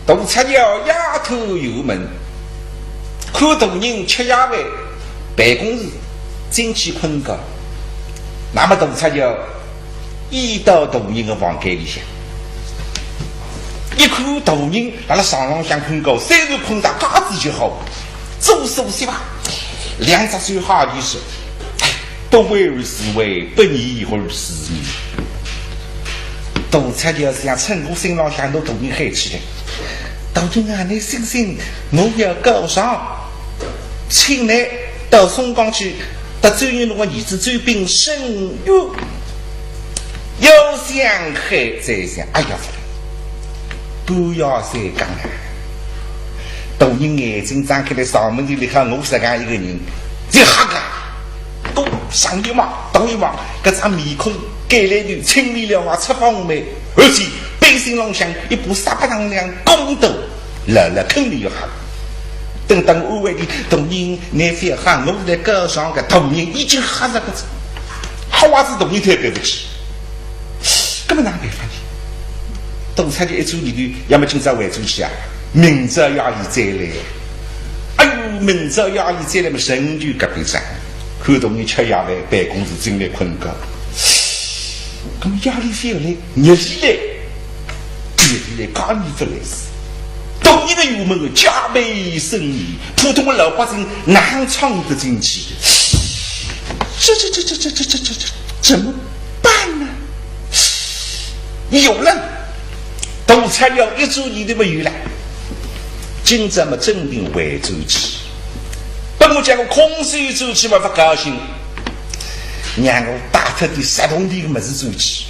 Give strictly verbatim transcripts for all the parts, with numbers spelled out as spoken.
大赤脚丫头油门，看大人吃夜饭，办公室进去困觉。那么大赤脚移到大人的房间里向，一看大人辣辣床浪向困觉，虽然困着架子就好，做手些吧，两只手哈里手，不为而自为，不义而自义。大赤脚想趁我身浪向拿大人喊起来，大人啊，你醒醒，我要告状，请你到松江去，搭周云龙的儿子周炳伸冤。要想喊再想，哎呀，半夜三更啊，大人眼睛张开来，上门里看我实梗一个人，这吓个，都上一望，倒一望，搿张面孔改来头，青面獠牙，赤发乌眉，而且背心浪向一把煞白丈量公刀，辣辣肯定要吓。等等安慰伊，大人，你覅吓，我是来告状个。大人已经吓着个，吓坏仔大人才对勿起。搿么哪办法呢？大赤脚一转念头，要么今朝回转去啊，明朝夜里再来。哎哟，明朝夜里再来嘛，仍旧隔壁张，看大人吃夜饭，办公室进来困觉。搿么夜里覅来，日里来，日里来，介意勿来事。大人的油门啊，戒备森严，普通的老百姓哪亨闯得进去？这这这这这这这这这怎么办呢？有了，大赤脚一转念头么有了，今朝么正定回转去，拨我叫我空手转去么勿高兴，让我带脱点实动点个物事转去。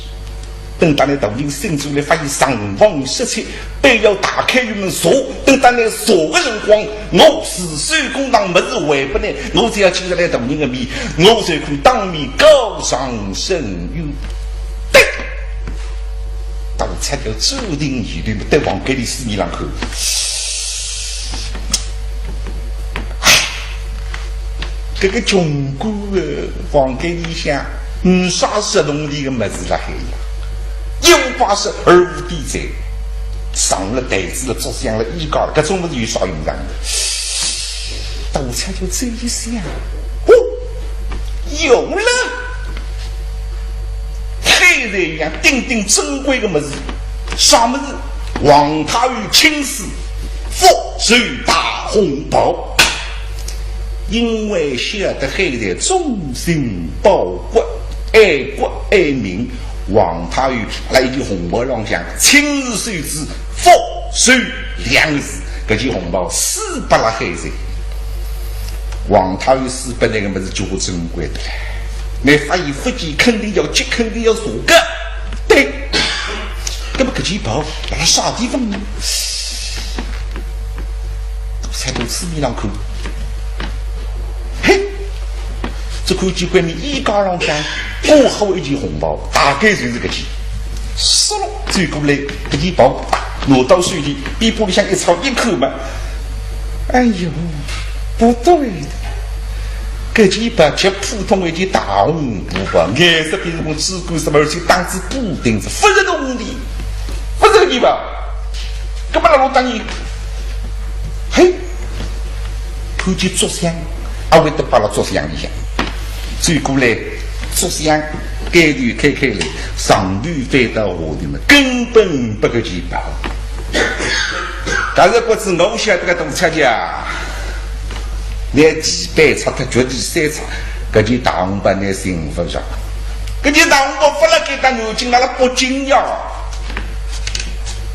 等到了大人醒转来，发现床房失窃， 必要打开油门查，等到拿查个辰光，我是手工当物事还拨倷，我只要见着倷大人个面，我就可以当面告状伸冤。对，大赤脚注定一头对房间里四面浪看。唉，搿个穷鬼个房间里向，没啥实动点个物事辣海呀。 又把是二五点在，上了台子了，桌箱了，衣架了，搿种物事有啥用场个？大赤脚再一想，哦，有了，海瑞一样顶顶珍贵个物事，啥物事？王太后亲赐，福寿大红袍。 因为晓得海瑞忠心报国、爱国爱民，王太后辣一件红袍浪向亲自手指福寿两字，搿件红袍赐拨了海瑞。王太后赐拨倷个物事交关珍贵个了，倷发现勿见肯定要急，肯定要查个。对，搿么搿件袍辣辣啥地方呢？ 大赤脚四面浪看，嘿，只看见外面衣架浪向挂好一件红袍，大概就是搿件。嗖咯，走过来，搿件袍拿到手里，边布里向一抄一看嘛，哎呦，不对的，搿件袍极普通的一件大红布袍，颜色比我们紫甘色，而且打仔补丁子，勿是铜钿，勿是铜钿吧？ 搿么辣辣等伊，嘿，看见竹箱，阿会得摆辣竹箱里向。走过来，竹箱盖头开开来，上头翻到下头嘛，根本勿搿件袍。但是不知我晓得个大赤脚啊，拿地板拆脱，脚底板拆，搿件大红袍拿寻勿着。搿件大红袍勿辣该搭南京，辣辣北京呀。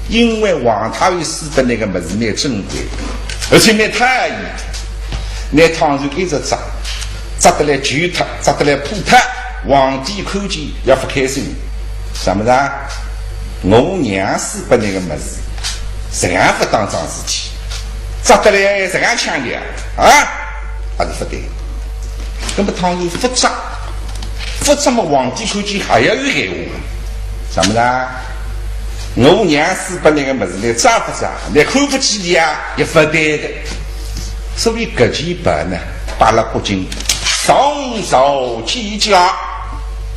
因为王太后赐的那个物事蛮珍贵，而且蛮讨厌，拿汤圆一直扎，扎得来旧脱，扎得来破脱，皇帝看见也勿开心。啥物事啊？我娘赐拨那个物事，实梗勿当桩事体，扎得来实梗抢个啊？啊，还是勿对。那么汤圆勿扎，勿扎么皇帝看见还要有闲话。啥物事啊？ 我娘赐拨那个物事，你扎勿扎？你看勿起的呀，也勿对的。所以搿件袍呢，摆辣北京，上朝见驾，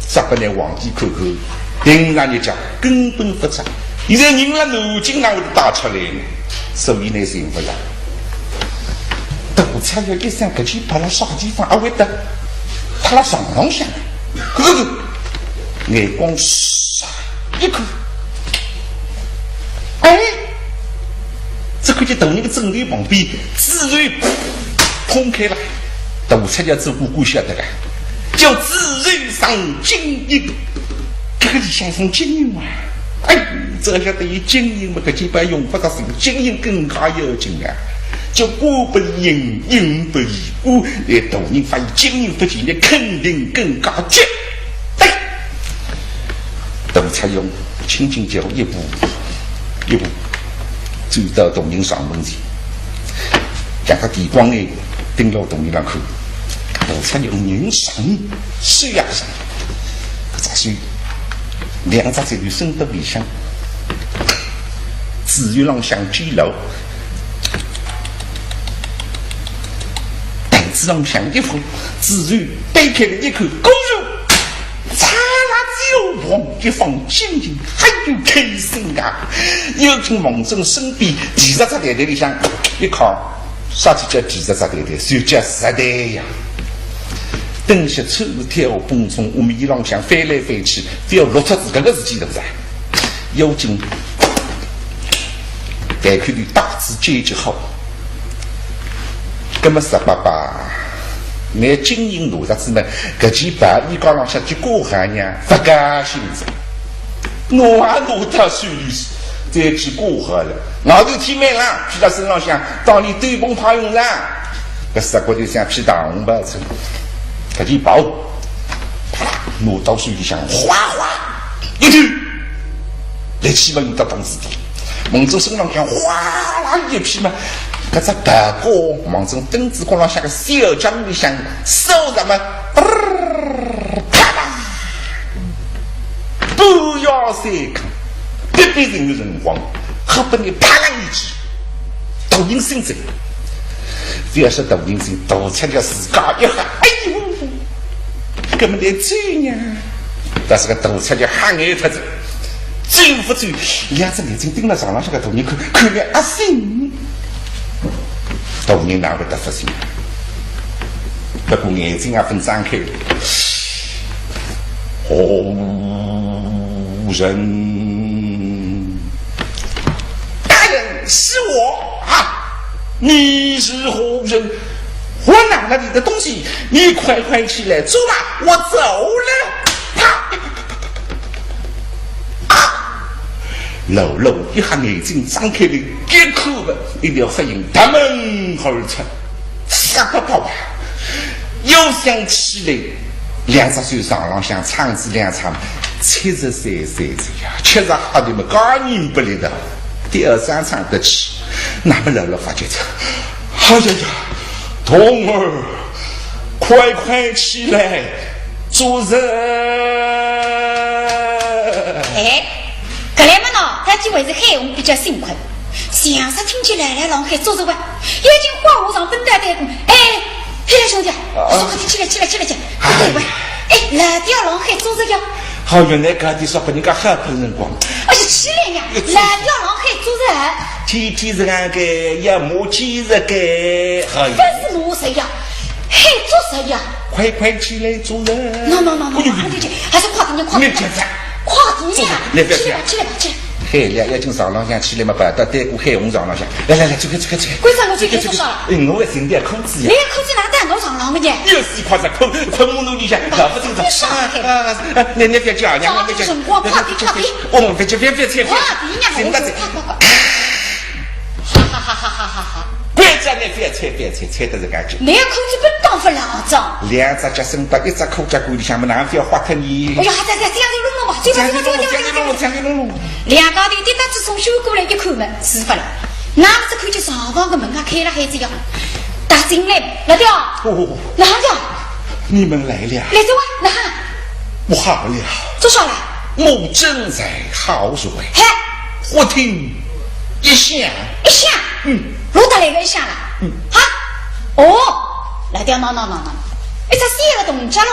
扎拨那皇帝看看，平常日脚根本勿扎。现在人辣南京，哪会得带出来呢？所以呢，寻勿着。大出要一想，搿记拨勒啥地方？阿会得？拨勒床浪向。呵呵，眼光唰一看，哎，只看见大人个枕头旁边，纸扇嘭开了，大出要做官官晓得个，叫纸扇上金印。 搿个里向一封金印啊。哎，只晓得有金印嘛，搿记拨用勿着，金印更加要紧啊。叫官不离印，印不离官，哎，大人发现金印勿见，倷肯定更加急。哎，大出要轻轻叫一步，一步走到大人床门前，让伊电光眼盯牢大人浪看，大出要人上，手也勿上。 搿只手，两只指头伸到里向，指头浪向指头，台子浪向一放，指头掰开了一看，果然，嚓啦就往一放金印，哎呦，开心啊！又从王正身边第十只台台里向一靠，啥体叫第十只台台？就叫实台呀。 等歇抽跳蹦冲，屋面浪向翻来翻去，覅落脱仔，搿个事体是勿是？要紧，袋口里带仔解决好。葛末十八八，拿金印拿着仔呢，搿记拨衣架浪向去挂好呢，勿高兴哉。 拿也拿到手里，再去挂好了。外头天蛮冷，披辣身浪向，当俚斗篷派用场。搿只骨头像披大红袍子，搿件袍，啪啦，拿到手里向，哗哗一脱，力气嘛用得当仔点。望仔身浪向哗啦一披嘛，搿只袍角望仔凳子角浪向个小架里向，手着嘛，啪啦。 半夜三更，特别人有辰光，恨不得啪啦一记，大人醒哉。覅说大人醒，大出要自家一吓，哎呦，搿么来走呀？但是搿大出要吓呆脱仔，走勿走？两只眼睛盯牢床浪向个大人看，看了阿醒。大人哪会得勿醒？不过眼睛也勿张开。 何人？大人，是我啊。你是何人？我拿了你的东西，你快快起来，走吧，我走了。啪！啊！老老一下眼睛张开了，一口吧，一条黑影夺门而出。 吓得跑啊！又想起来，两只手床浪向撑仔两撑，七十三岁哉呀，吃着吓得么，介人不力的，吊床撑得起，那么老老发觉着，哎呀呀，童儿，快快起来，做人。哎，搿来么喏，他以为是海洪比较辛苦。 像煞听见老老浪海做事哇，眼睛花花上奔到对过，哎，海来兄弟啊，啊，快点起来，起来，起来，起来，快点哇，哎，老老浪海做事呀。好，原来搿点说拨人家吓困辰光。哎呀，起来呀，老老浪海做事啊。天天是俺个要骂几十个，哎呀。勿是骂谁呀，海做谁呀？快快起来做人。喏，喏，喏，喏，哎呦，快点去，还是快点，快点，慢点噻。快点呀，做人，来，覅覅。起来吧，起来吧，起来。 海来要紧床浪向起来嘛，跑到对过海洪床浪向。来来来，走开走开走开。为啥我走开走开？哎，我要寻条裤子呀。你裤子哪能到我床浪个呢？又是一块子裤，困马桶里向，搞勿清爽。你上海。啊啊啊！你你覅叫，你早点辰光，快点快点。哦，覅覅覅覅覅。快点呀，寻到这。快快快。哈哈哈哈哈哈。别叫你覅覅覅覅，覅得人家去。你裤子本当勿牢着。两只脚伸到一只裤脚管里向嘛，哪能覅花脱呢？哎呀，还在在这样就弄弄吧，这样就弄弄，这样就弄弄，这样就弄弄。 两家头跌跌冲冲过来一看嘛，是勿啦？那么只看见床房个门啊开了海子呀，踏进来，老弟啊，哦，哪哈？你们来了。来哉哇，哪哈？我好了。做啥啦？我正在好睡。嘿，忽听一响。一响？嗯。哪搭来个一响啦？嗯。哈？哦，老弟啊，喏喏喏喏，一只小个铜脚咯，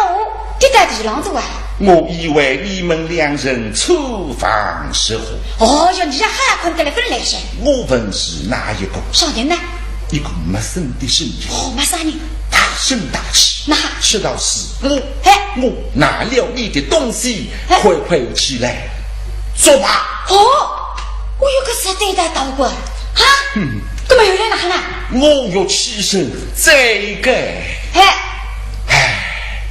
跌到地浪哉哇。我以为你们两人错房失火。哦哟，你让哈困得来分来些。我问是哪一个？啥人呢？一个陌生的声音。哦，陌生人。大声大气。那？说道是我，嘿。我拿了你的东西，嘿。快快起来，作罢。哦，我有个事对待道官。哈？嗯。那么又来哪哈呢？我欲起身再改。嘿。唉，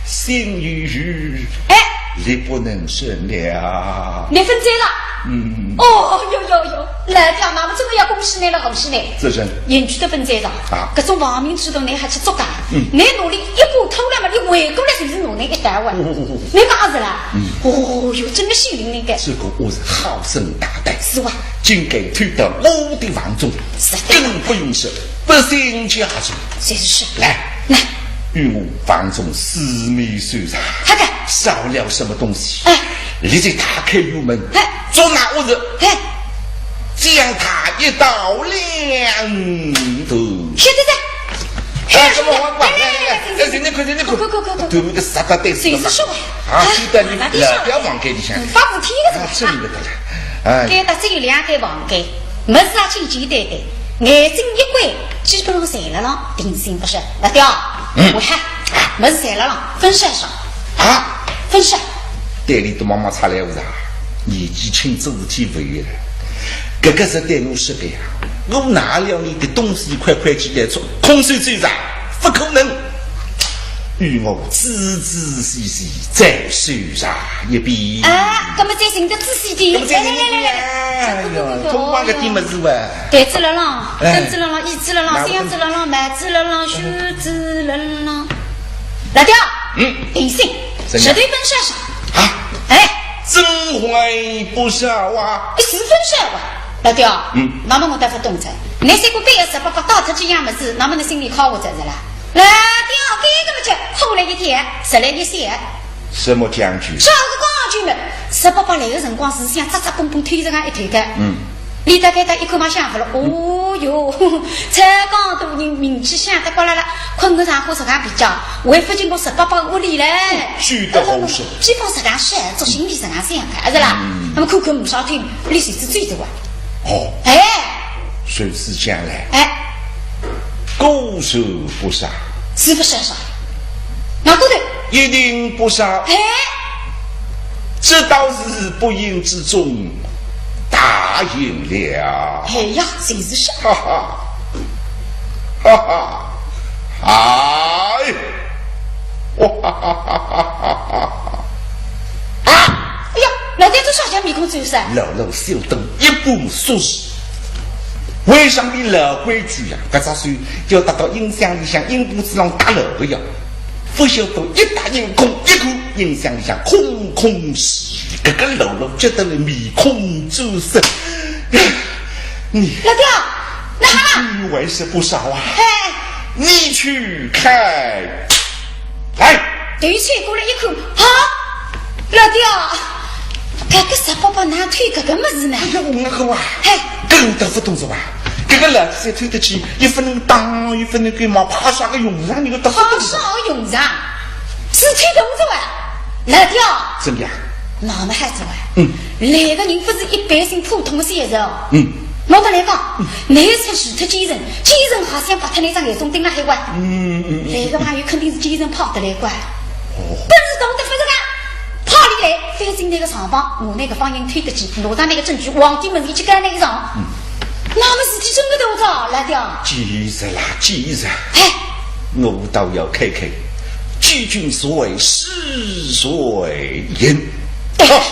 心有余。哎。力不能胜了。你分罪了？嗯。哦哟哟哟，老爹，那么真的要恭喜你了，恭喜你。这人。言语都分罪了。啊。搿种亡命之徒，你还去捉啊？嗯。你努力一步偷来嘛，你回过来就是拿你一刀啊。哦，哦，哦，哦。你讲是啦？嗯。哦哟，真的心灵灵的。这个我是好生大胆。是哇。竟敢偷到我的房中，是的。更不用说，不幸家中。是是是。来，来。与我房中四面搜查。好的。少了什么东西，哎。立即打开院门，哎。捉拿恶人，哎。将他一刀两断。是的，是的。哎，什么我管，来，来，来，来，来，来，快，快，快，快。对，我的啥大胆，谁是说话？啊，哎，就在你老表房间里向。嗯，发扶梯的是吧？啊，真的得了。哎。该搭只有两间房间，门是啊，简简单单，眼睛一关，基本上侪辣浪，定心勿是。老爹，嗯。我看，门是侪辣浪，分散上。啊？分散。对你的妈妈差来勿是啊？年纪轻做事体勿会了。搿个是对我说的呀，我拿了你的东西，快快起来，空手走噻，不可能。与我仔仔细细再搜查一遍。啊，搿么再寻个仔细点。搿么再寻一遍。来，来，来，来，哎哟，通往搿点物事哇。台子辣浪，哎。凳子辣浪，椅子辣浪，箱子辣浪，帽子辣浪，袖子辣浪。老爹，嗯。定心，怎样？绝对分散上。啊？哎。真还不少啊。一时分散哇。老爹，嗯。那么我倒勿懂哉，你三个半夜十八八带脱几样物事，那么你心里靠我哉是啦？ 老爹，搿个么叫拖了一天，拾来一些。什么讲究？啥个讲究呢？十八八来个辰光是想扎扎蹦蹦推着俺一推的。嗯。你大概到一看嘛想勿了，哦哟，才讲大人名气响得呱啦啦，困个上火实梗比较，还勿及我十八八个屋里嘞。说得好说。比方实梗说，做心里实梗想的，是啦？嗯。那么看看没啥听，你谁是最多啊？哦。哎。如此讲来。哎。 果然不少。是不是啊？那个的。一定不少。哎。这倒是不幸之中大幸了。哎呀，真是啊。哈哈，哈哈，哎，哇哈哈哈哈哈哈。啊！哎呀，老爹，这啥叫面孔走色？老老小等一步速事。 为啥么老规矩呀？搿只手要搭到音箱里向音布子浪搭牢个呀，勿晓得一搭音孔一看，音箱里向空空如也，搿个老老觉得了面孔转色。你，老爹，哪哈啦？你还是不少啊。嘿。你去看。 来。对于翠姑来一看，啊，老爹，搿个十八八哪推搿个物事呢？哎呀，我讲啊，嘿。搿个倒勿懂是吧？搿个老子才推得起，一分钟当，一分钟给嘛，派啥个用场，你个倒勿懂是吧？派啥个用场？是推动着哇，老爹。怎么样？那么还是哇，嗯。来个人勿是一般性普通个小人哦。嗯。 我搭倷讲，倷是除脱奸臣，奸臣还想拔脱倷只眼中钉辣海哇。嗯，嗯，嗯。来个朋友肯定是奸臣派得来个。哦。本事大得勿是个，派俚来，翻进倷个床房，拿倷个方印推得去，拿上倷个证据，皇帝面前去告倷一状。嗯。那么事体真个大哉，老爹。奸臣啦，奸臣。哎。我倒要看看，欺君所为，是谁也。对。好。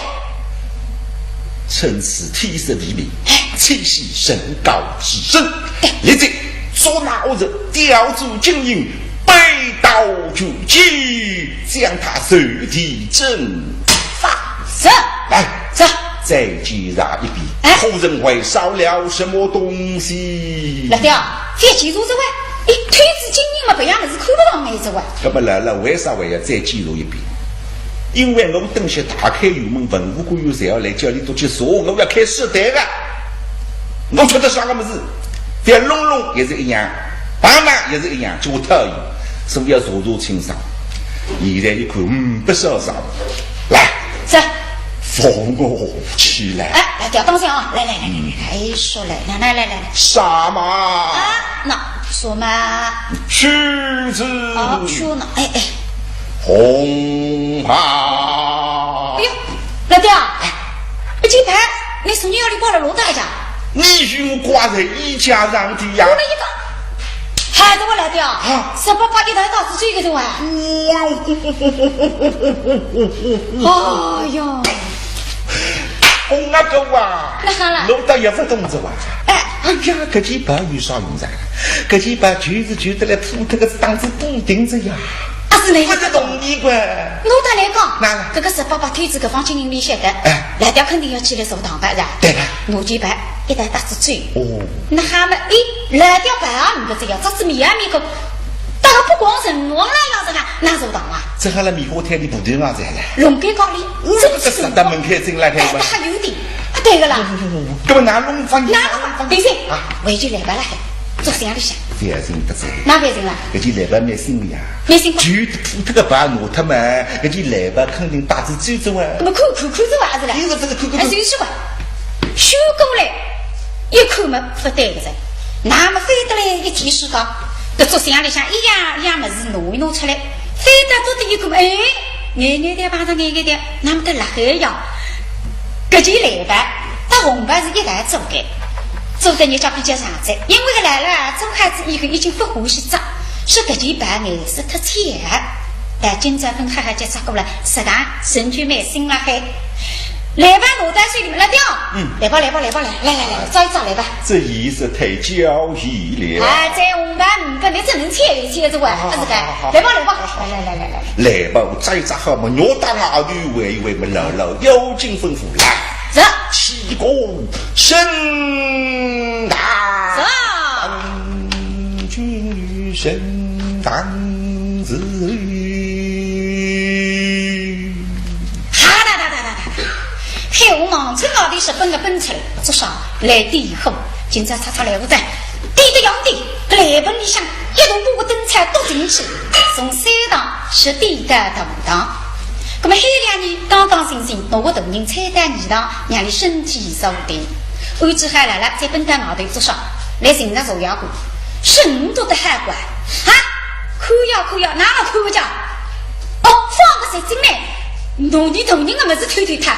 趁此天色未明，哎。趁势人告之人，哎。立即捉拿恶人，调转金印，背道而去，将他就地正法。是。来，是。再检查一遍，哎。可曾还少了什么东西？老爹，覅检查哉哇，伊推仔金印嘛，别样物事看勿上眼哉哇。那么老老为啥还要再检查一遍？ 因为我等歇打开院门，文武官员侪要来叫俚笃去坐，我要开书台个。我吃得啥个物事，覅弄弄也是一样，碰碰也是一样，就我讨厌，所以要查查清爽。现在一看，嗯，勿少啥。来，来，扶我起来。哎，来，覅当心啊！来来来，嗯。哎，说来，来来来来来。什么？啊，那什么？须知。哦，说呢？哎哎。红袍。哎呦，老爹啊，哎，这件袍，你昨日夜里挂了罗大爷家。你与我挂在衣架上的呀。我了一个，还是我来的啊？啊。十八般一道道是这个的哇。哎呦。 公阿哥啊，哪哈啦？侬倒也勿懂着哇。哎。哎呀，搿件袍有啥用场？搿件袍就是旧得来破脱个，是当仔补丁着呀。啊，是哪个？勿是铜钿个。侬倒来讲，哪个？搿个十八般推子搿方金银里晓得，哎。老爹肯定要起来坐堂吧，是吧？对了。拿件袍一道搭仔走。哦。哪哈么，哎，老爹袍也没个，只要着仔棉也没个，大家不光是侬啦，要是讲，哪坐堂啊？正好辣棉花胎里布头浪在了。龙盖高里，嗯，这个是啥大门开进来开嘛？哎，还有点，啊，对个啦。搿么哪弄法？哪弄法？等歇，啊。回去来吧啦，还，做想里想。覅寻得哉。哪覅寻啦？搿件蓝袍蛮新个呀。蛮新个。旧脱脱个袍拿脱嘛，搿件蓝袍肯定带仔走着啊。那么看看看着啊，是啦。伊是这个看看看。哎，随去吧。修过来，一看嘛，勿对个哉。那么翻得来一提手讲，搿做想里想一样一样物事拿一拿出来，翻得做得一看嘛，哎，眼眼的碰着眼眼的，那么得辣海呀。搿件蓝袍搭红袍是一道做个，做得人家比较上哉，因为搿老老啊，做好仔以后已经勿欢喜着，说搿件袍颜色太浅啊。哎，今朝分哈哈姐着过来，实梗仍旧蛮新辣海。蓝袍拿到手里面，来，对哦。嗯。来吧，来吧，来吧，来，来，来，来，着一着，来吧。这颜色太娇艳了。哎，这红袍，嗯，搿侬只能浅一些，是吧？啊，是个。好，好，好。来吧，来吧，来，来，来，来，来。来吧，我着一着好嘛，我到外头喂一喂嘛，老老有请吩咐来。是。起个升堂。是。君臣堂之。 哈哒哒哒哒哒哒，海王望准外头直奔个奔出来，做啥？来点火，今朝擦擦来勿得，点个样点，搿蓝盆里向一大把个灯彩倒进去，从三堂直点到大堂。葛末海两人刚刚醒醒，拿个大人搀到二堂，让伊身体坐定。安置好了了，再奔到外头做啥？来寻着坐下个，是你做得好个啊？看呀看呀，哪能看勿着？ 哦，放个谁进来？拿伲大人个物事偷偷脱，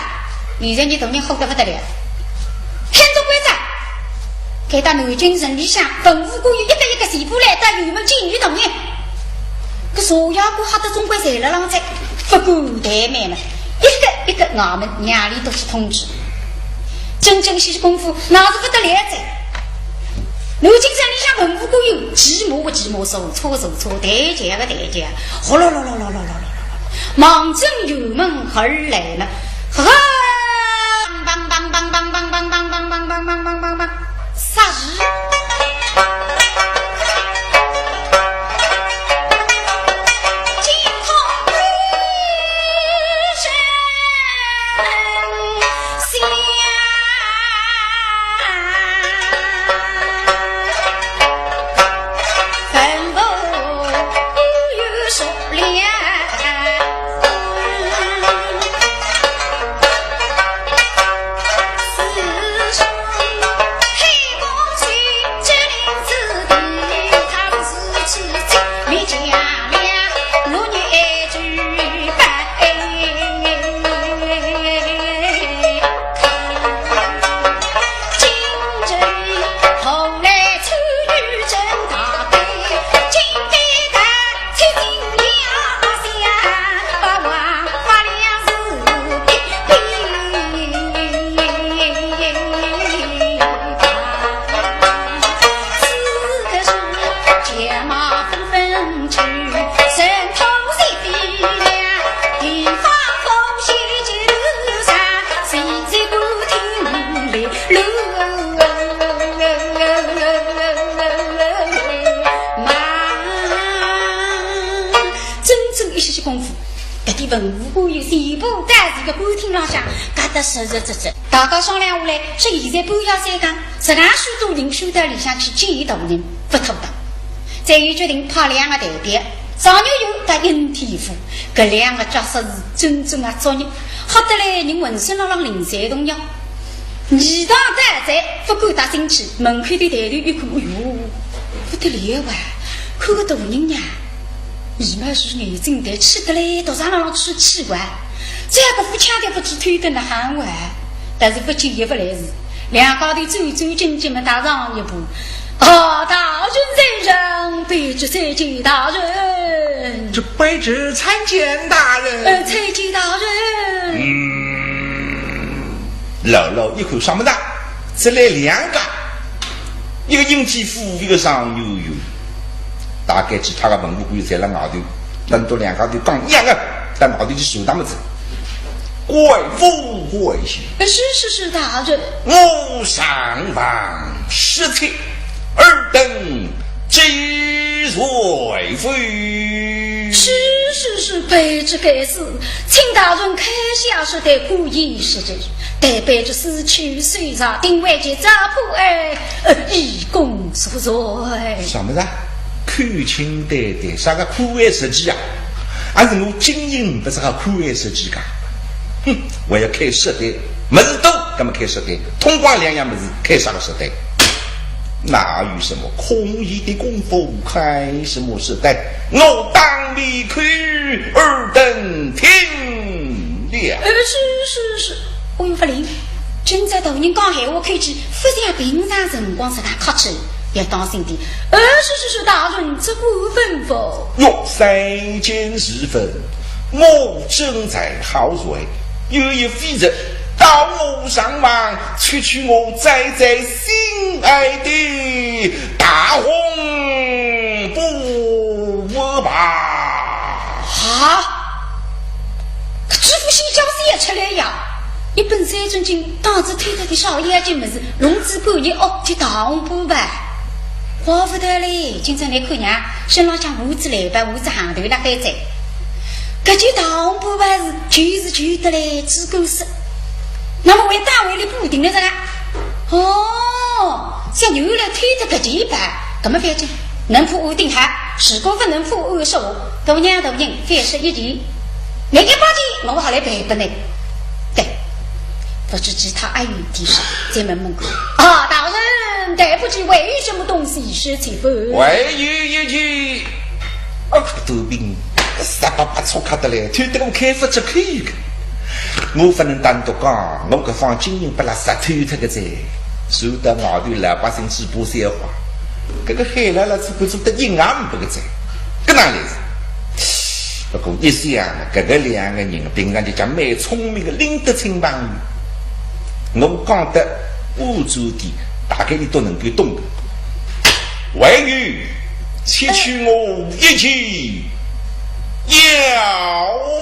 现在伲大人火得勿得了，喊做关照。该搭南京城里向文武官员一个一个全部来到辕门见伲大人。搿坐下个吓得总归侪辣浪哉，勿敢怠慢了，一个一个衙门让俚笃去通知。真正歇歇功夫，那是勿得了哉。 南京城里向文武官员，骑马个骑马，坐车个坐车，抬轿个抬轿，呼噜噜噜噜噜噜噜噜，望准辕门而来呢。哈！梆梆梆梆梆梆梆梆梆梆梆梆梆梆梆梆，啥事？真正一歇歇功夫，搿点文武官员全部到搿个官厅浪向，轧得实实直直。大家商量下来，说现在半夜三更，实梗许多人守到里向去见伊大人，勿妥当。再有决定派两个代表，常有有搭应天福，搿两个角色是真正的作孽，吓得来人浑身浪浪灵山动摇。二堂大哉勿敢踏进去，门口的抬头一看，哎哟，不得了啊！看个大人呀，眉毛竖眼睛，但气得来，头上浪浪出气哇！再个勿腔调勿知推得哪哼哇，但是勿见也勿来事。 两家头走走近近么踏上一步。啊，大人在上，卑职参见大人。这卑职参见大人。呃，参见大人。嗯，老老一看啥么子？这来两个，一个应天福，一个常有有。大概其他的文武官员侪辣外头，等到两家头讲一样的，到外头去说他们子。怪勿怪些。呃，是是是，大人。 我常王失策，尔等知罪否？是是是，卑职该死，请大人开下说台，可以说之。待卑职私去搜查，定会去查破案，呃，以功赎罪。啥么子啊？口清淡淡，啥个破案说之啊？还是我经营不是个破案说之噶？哼，我要开说台，么事多，那么开说台，通光两样么事，开啥个说台？哪有什么空闲的功夫开什么说台？我当面口，尔等听了。呃，是是是，我有法令。今朝大人讲闲话口气，勿像平常辰光实在客气，要当心点。呃，是是是，大人只管吩咐。哟，三更时分，我正在好睡， 有一飞贼到我上房，奪取我最最心爱的大红布吧。啊，搿知府心叫是也出来呀！一本三字经，当仔偷脱点啥要紧物事，弄仔半日哦，就大红布吧。 怪勿得嘞，今朝来看呀，身浪向无只来吧，无只行头辣海哉。搿件大红布吧是，就是旧得来，只够说。那么为单位里补丁了啥？哦，像有人来偷脱搿件吧，搿么反正能破案定好，如果勿能破案说话，大人大人，反说一件。 那一百件我还来赔拨你。对，不知其他还有点啥，再问问看。啊，大人，对不起，还有什么东西失去否？还有一件，啊，杜宾，煞巴巴错卡得来，偷得我开勿出口个。我勿能单独讲，我搿方金印拨拉杀偷脱个哉，受得外头老百姓嘴巴笑话。搿个海老老嘴巴做得阴暗不个哉，搿哪来事？ 不过一想，搿个两个人平常就讲蛮聪明个，拎得清朋友。我讲得我做的，大概伊都能够懂个。还有，切取我一件腰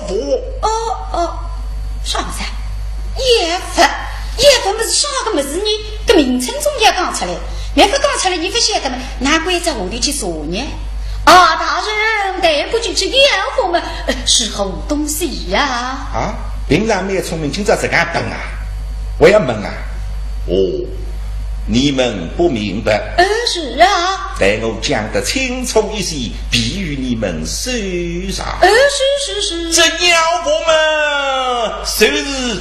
服。哦，哦，啥物事啊？腰服，腰服么是啥个物事呢？搿名称总要讲出来，若勿讲出来，伊勿晓得么，哪关照下头去查呢？ 啊，大人，对不起，这腰服么，呃，是好东西呀。啊，平常蛮聪明，今朝实梗笨啊？我要问啊。哦，你们不明白。呃，是啊。待我讲得清楚一些，便于你们搜查。呃，是，是，是。这腰服么，就是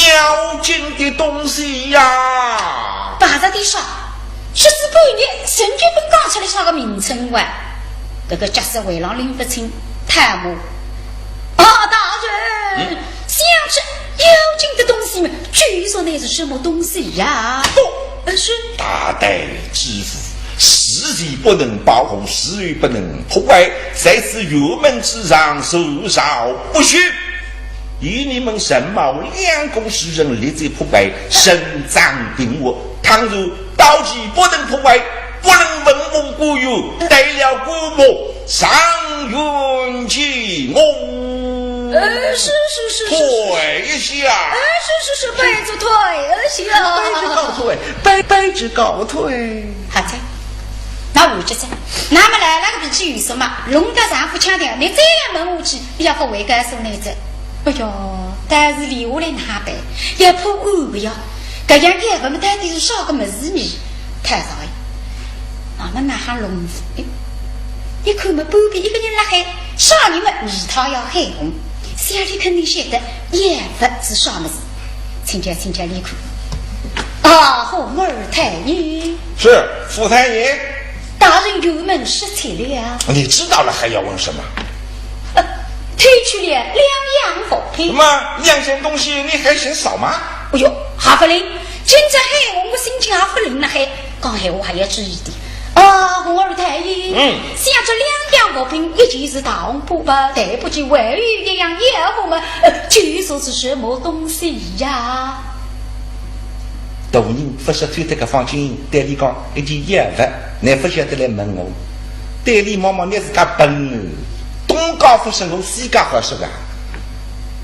要紧的东西呀。白日里说， 说仔半日，神经病讲出来啥个名称哇？搿个角色回浪拎勿清，太木。啊，大人，嗯？想这要紧的东西嘛，据说乃是什么东西呀？不，呃，是。大胆之徒，事前不能保护，事后不能破坏，在此辕门之上，搜查不许。 与你们沈茂两个书生立即破坏，伸张并获。倘若到期不能破坏，不论文武官员，带了官帽，上云见我。呃，是，是，是，是，是。退下。呃，是，是，是，卑职退下。卑职告退，卑，卑职告退。好哉，那我这次，那么来了个脾气有数嘛，弄得丈夫腔调，你再要问下去，要不回告诉你这。 哎哟，但是留下来哪办？要破案个呀，搿样一问么到底是啥个物事呢？太少爷，那么哪哈弄法？哎，一看么，旁边一个人辣海，啥人么？二太爷海洪。小李肯定晓得，也勿是啥物事。请教，请教，你看。啊，洪二太爷。是，傅太爷。大人辕门失窃了啊。你知道了还要问什么？呃，偷去了两样物品。那么两件东西你还嫌少吗？哎哟，还勿灵，今朝海洪个心情还勿灵呢，还讲闲话还要注意点。啊，洪二太爷，嗯。想这两样物品，一件是大红布包，对不起，还有一样要物嘛，呃，究竟是什么东西呀？大人勿识推脱个方巾，对俚讲，一件要物，倷勿晓得来问我。对俚望望，倷自家笨哦，东家勿识路，西家好说个。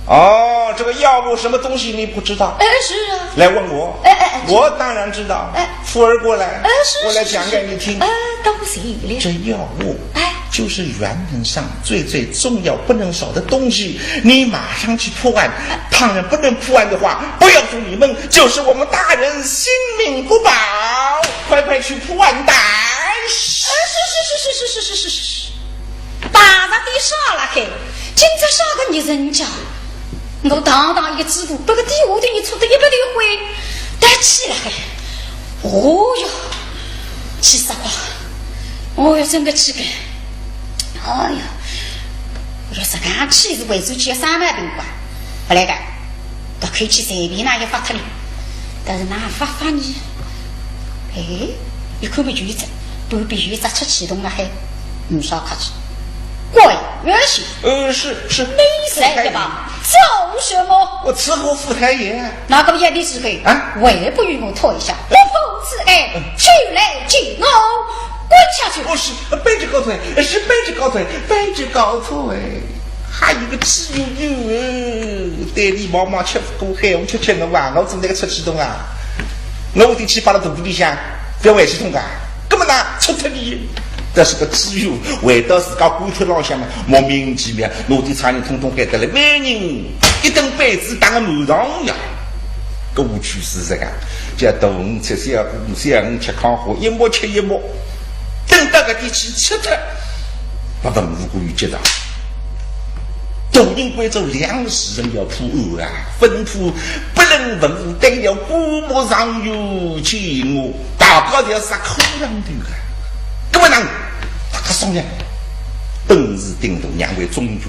哦，这个要物什么东西你不知道？哎，是啊。来问我。哎，哎，哎，我当然知道。哎。富儿过来，哎，是，我来讲给你听。是，是，是。哎，当然了。这要物，哎。就是辕门上最最重要不能少的东西，你马上去破案。倘然不能破案的话，不要说你们，就是我们大人性命不保。快快去破案。哎，是，是，是。大热天啥辣海，今朝啥个热人家？我堂堂一个知府，拨个底下头人戳得一百头灰，但气辣海。哦哟，气煞光！哦哟，真个气个！哎哟，我要实梗气是回转去要生毛病个，勿来个，搿口气随便哪能发脱了。但是哪发发呢？哎，一看么就一只，旁边有一只出气筒辣海，没啥客气。滚下去！呃，是，是。你在这吧，做什么？我伺候傅太爷。哪个要你伺候？啊？还不与我退下，不服之哎，就来见我，滚下去！哦，是，卑职告退，是卑职告退，卑职告退。还有个气哟哟，对俚望望，吃勿过海，我吃吃侬啊，我做那个出气筒啊，我得去摆辣肚皮里向，勿要回气筒啊。 搿么呢，出脱俚，但是个知府回到自家官邸浪向嘛，莫名其妙，拿点差人统统喊得来，每人一顿板子打个满堂呀。过去是实梗，叫大人吃小火，小人吃炕火，一摸吃一摸，等到搿点气吃脱，把文武官员接到。 大人关照两个时辰要破案啊，吩咐不论文武，但要刮目相与，见我，大家侪要杀口浪头啊。搿么呢，大家商量，本事顶大，让为中军，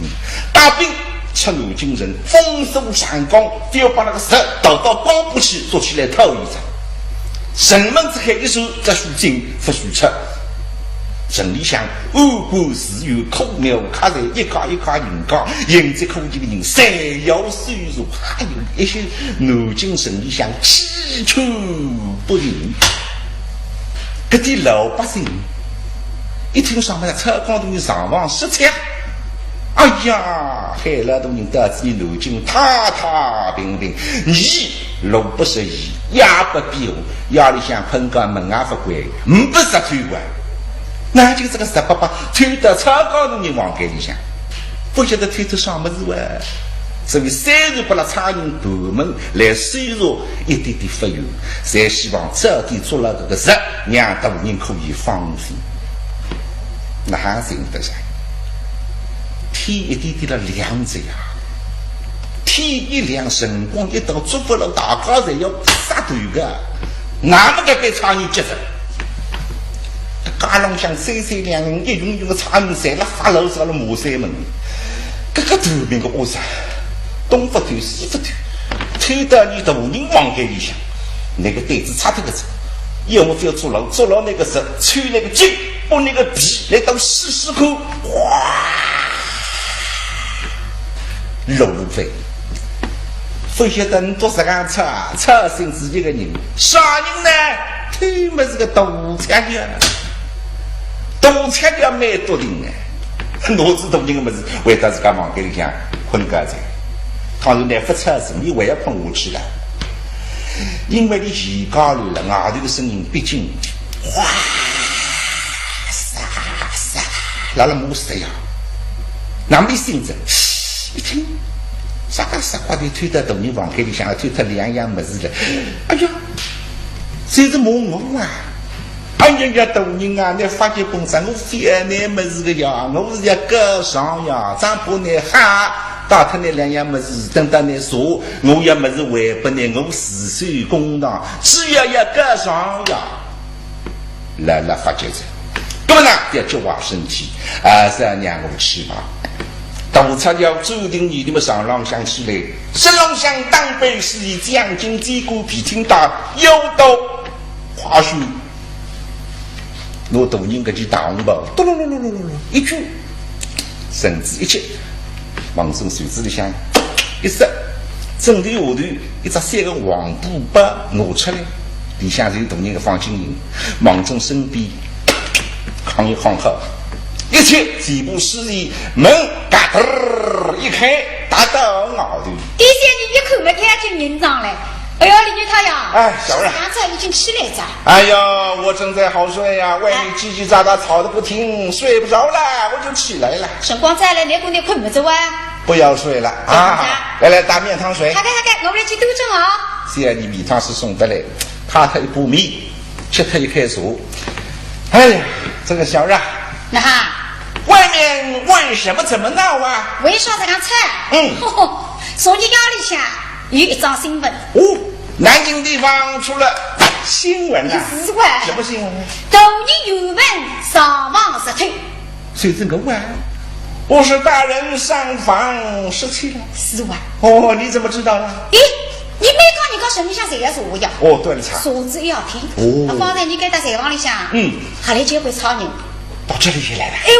带兵出南京城，封锁长江，覅拨那个贼逃到江边去，捉起来讨一遭。城门之开一扇，只许进，勿许出。 城里向安官寺院、孔庙、客栈，一家一家人家，迎接过去个人，侪要搜查，还有一些南京城里向鸡犬不宁。搿点老百姓一听上来，操江大人上房失窃，哎呀，海老大人到仔南京太太平平，你路不拾遗，夜不闭户，夜里向困觉门也勿关，呒不贼偷个。 那就这个贼伯伯偷到操江大人房间里向，勿晓得偷脱啥物事哇。所以虽然拨拉差人盘问来搜查一点点勿有，侪希望早点捉牢搿个贼，让大人可以放心。哪哼寻得着？天一点点了亮哉呀！天一亮，辰光一到，捉勿牢，大家侪要杀头个。那么搿班差人急着， 街浪向三三两两，一拥拥个差人，侪辣发牢骚，辣骂山门。搿个短命个恶贼，东勿偷西勿偷，偷到伲大人房间里向，拿个胆子拆脱个哉，要么覅捉牢，捉牢拿个贼，抽拿个筋，剥拿个皮，来当试试看，哗，落落翻。 勿晓得倷笃实梗吵啊，吵醒仔一个人，啥人呢？推么是个大赤脚，大赤脚蛮笃定哎。拿仔大人个物事，回到自家房间里向困觉哉。倘然倷勿吵醒，伊还要困下去了。因为伊前脚乱了，外头个声音毕竟，哗，沙沙，辣辣骂山呀。那么伊醒仔，一听， 啥个啥个的，推到大人房间里向，推脱两样物事了。哎呀，这是骂我啊！哎呀呀，大人啊，倷发急本事，我非要拿物事个呀，我是要告状呀，张婆倷哈，带脱倷两样物事，等到倷说，我要物事还拨倷，我自首公堂，主要要告状呀。老老发急哉，搿么呢，要急坏身体，啊，是要让我去吧。大出轿，走定你的么上浪向去嘞，身浪向当背是一将军机关皮挺大，腰刀 滑须，拿大人搿件大红袍，嘟噜噜噜噜噜噜，一卷，绳子一接，望准袖子里向一塞，枕头下头一只三个黄布包拿出来，里向是有大人个方金印，望准身边囥一囥好，一切全部施齐，门嘎噔儿一开，踏到外头。底下人一看，没看见人上来。 哎呦，李玉太呀，哎，小二啊。刚才已经起来哉。哎呀，我正在好睡呀，外面叽叽喳喳吵得不停，睡不着了，我就起来了。辰光再来，那个那困没走啊？不要睡了啊！来来，打面汤水。好的，好的，我来去端上啊。小二面汤水送得来，揩脱一把面，吃脱一开水。哎呀，这个小二啊，那哈，外面为什么这么闹啊？为啥这样吵？嗯。吼吼，昨日夜里向 有一桩新闻。哦，南京地方出了新闻啊？是哇。什么新闻啊？大人有门上房失偷。谁是我啊？不是大人上房失窃了？是哇。哦，你怎么知道呢？咦，你没讲，你讲什么像谁呀？是我呀。哦，对了，查。说子要听。哦。啊，方才你该搭柴房里向，嗯。还来见过差人。 到这里也来了。哎，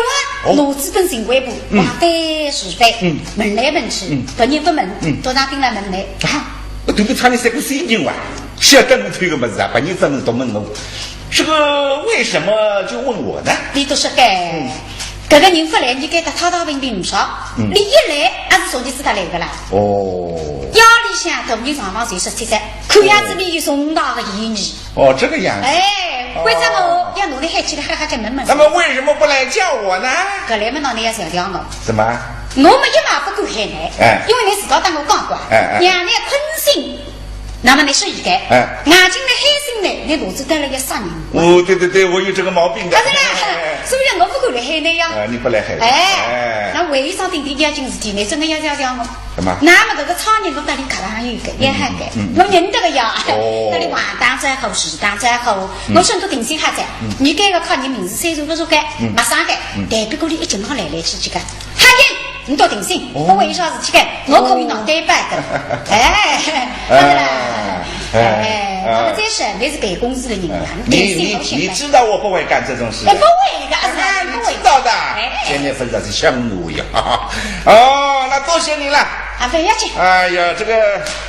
我，哦。拿仔本寻回部，嗯。话对是非，嗯。问来问去，嗯。别人不问，嗯。都让盯了门来。啊，我对不差你三个新人哇，晓得我偷个物事啊，别人怎么都问我，这个为什么就问我呢？你都是该，嗯。搿个人不来，你该搭他大问题不少。嗯。你一来，还是说你自家来个啦？哦。夜里向大人上房就失窃哉，看样子你有重大的嫌疑。 哦，这个样子。哎，哦。关照我要拿你喊起来，哈哈叫门门。那么为什么不来叫我呢？搿来么，那你要想想我。怎么？我么一马不敢喊你，哎。因为你自家搭我讲过，哎，哎。娘娘困醒，那么你是一个，哎。眼睛呢黑醒呢，你肚子带了要杀人。哦，对对对，我有这个毛病的。啊，是啦，哎，哎，哎。所以我不敢来喊你呀。哎，你不来喊我。哎，哎。那为啥顶顶要紧事体，你真的要想想我？ 什么？那么搿个差人我搭你客堂有个，也还个，嗯，嗯，嗯。我认得个呀，哦。搭你横当再好，竖当再好，嗯。我身都定心好哉。嗯。你搿个靠你名字虽然不说个，嗯。陌生个，嗯。但不过你一径好来来去去个。哈人，你都定心，哦。不会有啥事体个，我可以拿对办的。哎，好的啦。哎，哎，哎，啊。那么这是，你是办公室的人啊，哎，你，定心好些个。你，你知道我不会干这种事的。哎，不会的，哎，不会的。你知道的。哎。前面分的是香炉呀。 哦，那多谢你了。啊，不要紧。哎呀，这个，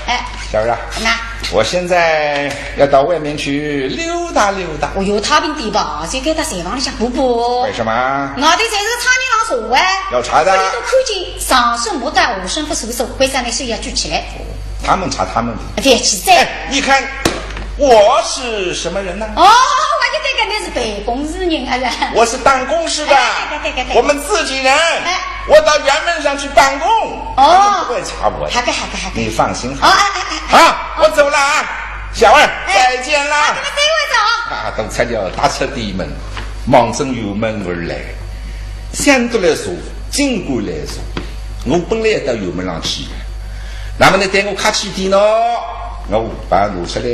哎。小二啊，那。我现在要到外面去溜达溜达。哦哟，太平地吧，这个在柴房里向补补。为什么？外头侪是差人上坐哎。要查的。这里都看见，上身没带，下身不舒服，为啥呢？手要举起来。他们查他们的。别起来。哎，你看，我是什么人呢？哦，我就这个，你是办公室人啊，是吧？我是办公室的。哎，对，对，对，对。我们自己人。哎。 我到衙门上去办公，哦。他们不会查我的。好的，好的，好的。你放心好了。哦，哎，哎，哎，哎。啊，我走了啊，小二，哎。再见啦。啊，怎么这位走？啊，都出轿踏出地门，望准辕门而来，想得来坐，尽管来坐。我本来要到辕门上去的，那么你对我客气点喏。 我把拿出来，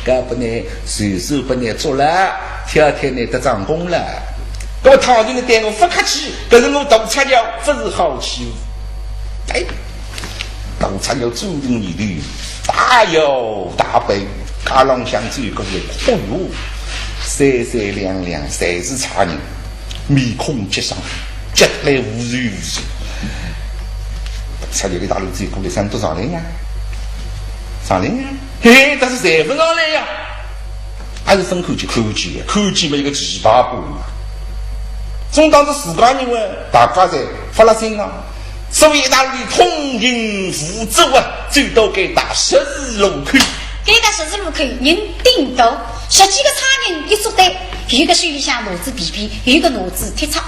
搿拨倷随手拨倷捉了，挑挑倷得张弓了。搿么倘若倷对我勿客气，搿是我大出轿勿是好欺负。哎，大出轿走进里头，大摇大摆，街浪向走过来，哎哟，三三两两，侪是差人。 面孔急伤，急得来乌zoh乌zoh。出来一大路走过来，想都上来呀，上来呀，嘿，但是侪勿上来呀，还是分开去看见呀，看见么一个奇葩不嘛。总当是自家人哇，大家侪发了心啊，所以一大路通行无阻啊，走到该搭十字路口。该搭十字路口人顶多，十几个差人一组队， 有个手里向拿仔皮鞭，有个拿仔铁叉，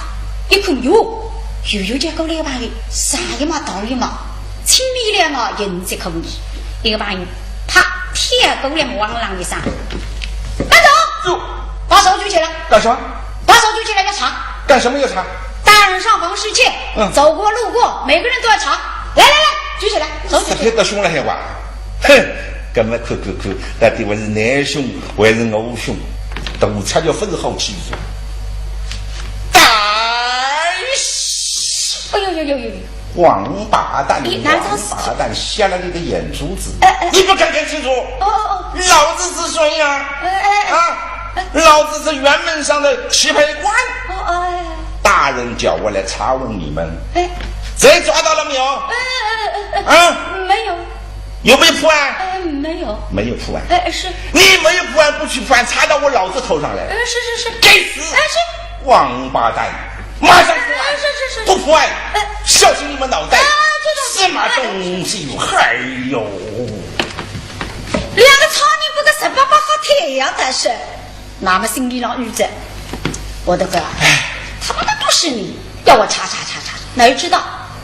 一看哟，远远叫过来个朋友，啥也没道理嘛，青面獠牙，人才可疑。一个朋友啪跳过来，哇啦一声，慢走！哟，把手举起来。干啥？把手举起来要查。干什么要查？大人上房侍妾，嗯。走过路过，每个人都要查。来来来，举起来，手举起来。这个凶了还哇？哼，搿么看看看，到底我是倷凶还是我凶？大贼叫勿是好欺负。大喜！哎呦呦呦呦呦！王八蛋，你拿着王八蛋，瞎了你的眼珠子！哎哎，你不看看清楚？哦哦哦，老子是谁呀？哎哎哎，啊，老子是辕门上的棋牌官。哦哎，大人叫我来查问你们，哎，谁抓到了没有？哎哎哎哎，啊，没有。有没有破案？哎，没有。没有破案。哎，是。你没有破案，不去破案，查到我老子头上来。哎，是是是。该死！哎，是。王八蛋，马上破案！哎，是是是。不破案，哎，小心你们脑袋！哎，这种什么东西？哎呦！两个操你妈个十八八发太阳，但是那么心里浪预着，我的个，他妈的不是你，要我查查查查，哪知道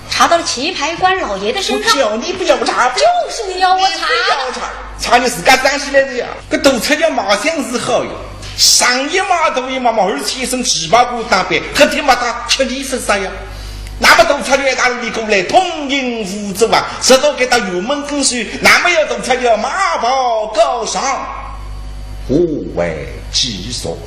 查到了棋牌官老爷的身上。我叫你不要查，就是你要我查。你不要查，查你自家当起来的呀。搿大贼叫马相是好呀，上一马大一马嘛，而且一身旗袍打扮，搿天嘛他吃力不杀呀。那么大贼就一大路里过来，通行无阻啊，直到搿搭辕门跟首，那么要大贼叫马跑高上，何为其所？